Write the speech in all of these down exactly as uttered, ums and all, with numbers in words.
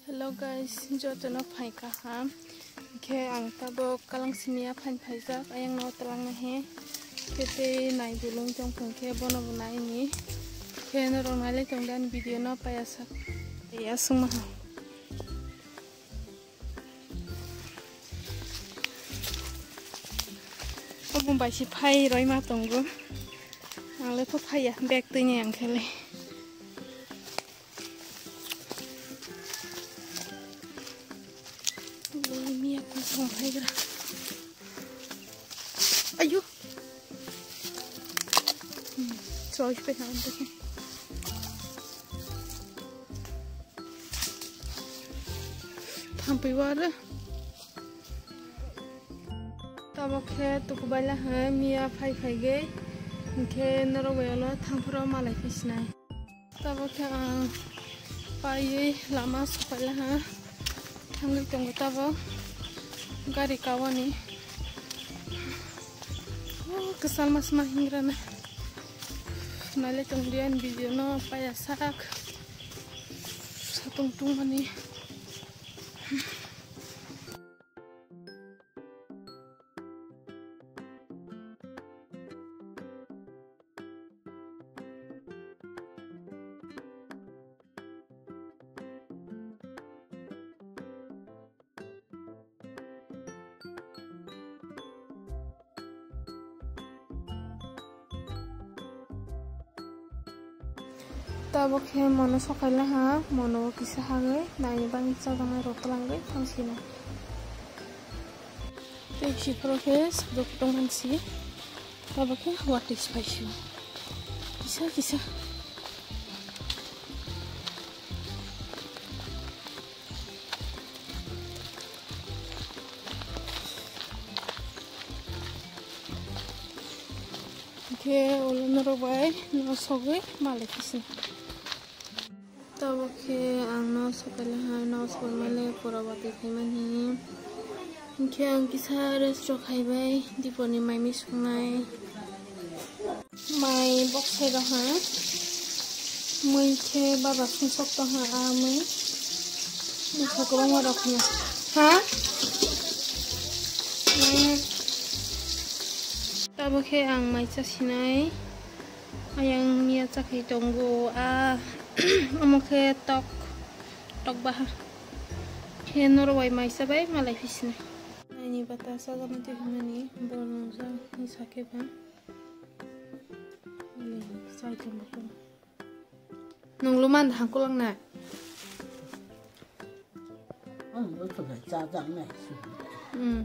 Hello guys, jotono phai kaham. Khe ang tabok kalang simi ya phain phaijak, ayang no twlang na he. Khe tei nai bulung tong phung khe bono bo nai ni. Khe norok nai le tong dan video no paya sak. Ya sung ma ha. Omo bai si phai roi ma tongo. Ang le pho phai ya, bag twi ni ang khe le. Loi miya kung kung phaigra. Ayo. Hmm, choice pe han de. Thampui wara. Tabok khe tukubaila hai miya phai phai gwi. Hinkhe norok bai olo thamphro malai phi sinai. Tabok khe ang paiwi lama sokaila ha. Thangwi tongo tabok gari kawani. Oh, kwchal masma hingrana. Naile tongdi ani video no paya sak. Satung tungmani. Tabok khe mono sokaila ha, mono kisa hagwi naini bagwi chajaknai rok twlangwi thang sinai. Tei siphoro khe sajak tongmani si, tabok khe watwi se paisio kisa kisa. Khe ulo norok bai no sogwi malai kisi. Tabok khe ang no sokaila hai, no sogwi male pura watwi khaimani. Hinkhe ang kisa rest rok khaibai, dipor ni mai mui sungnai. Mai boksai rok ha. Mui khe baba sungsok tong ha, a mui. Mui khe kwbangma rok khna. Ha? Hmm. Tabok khe ang mai cha sinai. Ayang miya cha khai tongo. A, omo khe tok, tok baha. Khe norok bai mai cha bai malai phi sinai. Naini bata chajaknai twi hwnmani, borok nwngjak hwnwi sa khe ba. Chai tongbo tong. Nwng luma da hangkulang na? Ang bo thwna chajaknai. Hmm.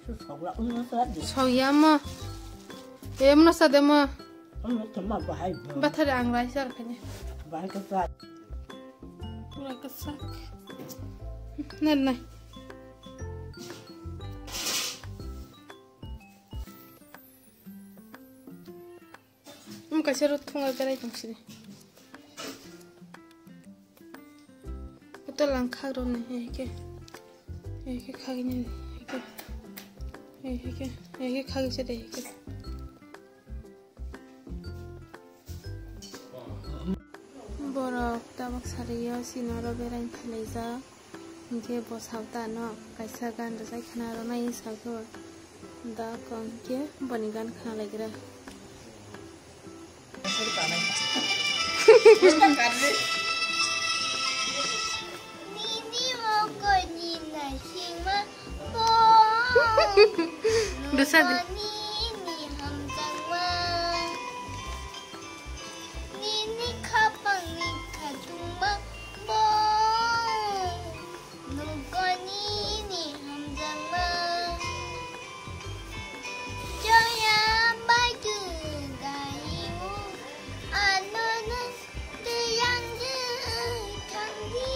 Su sokla umno sa de. Sokya mo. Emno sa de mo. Umno thwma bahai bo. Bathari ang rai sar khani. Bahai ka sa. Pura ka sak. Nai, nai. Omo kaisa rw thwngo berai tong sini. Kotor lang khak rw ni, ehike. Ehike khagini, ehike. Ehike, ehike khagisa de, ehike. Borok tabok sariyo sinaro beraina phailaijak. Hinkhe bo sabta no kaisa gan rwjak khna rw nai sakhe da kong khe boni gan khna laigra. Nini mokoni naisingma bo. Dosa de. Nini hamjakma. Nini khapangni khatungma bo. Nokoni ni hamjakma. Joya bai tu dai u. Ano no teyang je thangdi.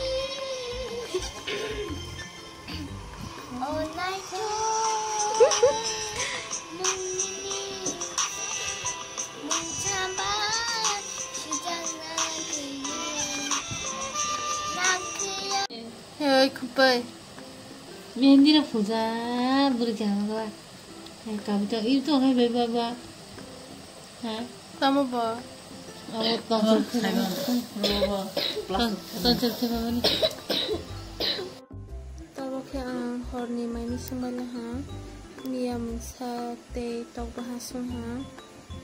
Hei, khupai. Mehendi rok puja, bwrwi khe hamya. Hei, kabita, ito hai bai baba. Ha? Tamo bo? Abo tonsel theba. Tonsel theba mani. Ang horni maini songbaila ha, miya mungsa tei tokbaha songha.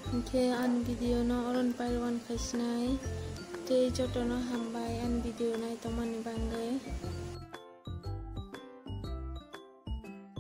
Hinkhe ani video no oron pai rwan khaisinai. Tei jotono hambai ani video nai tongmani.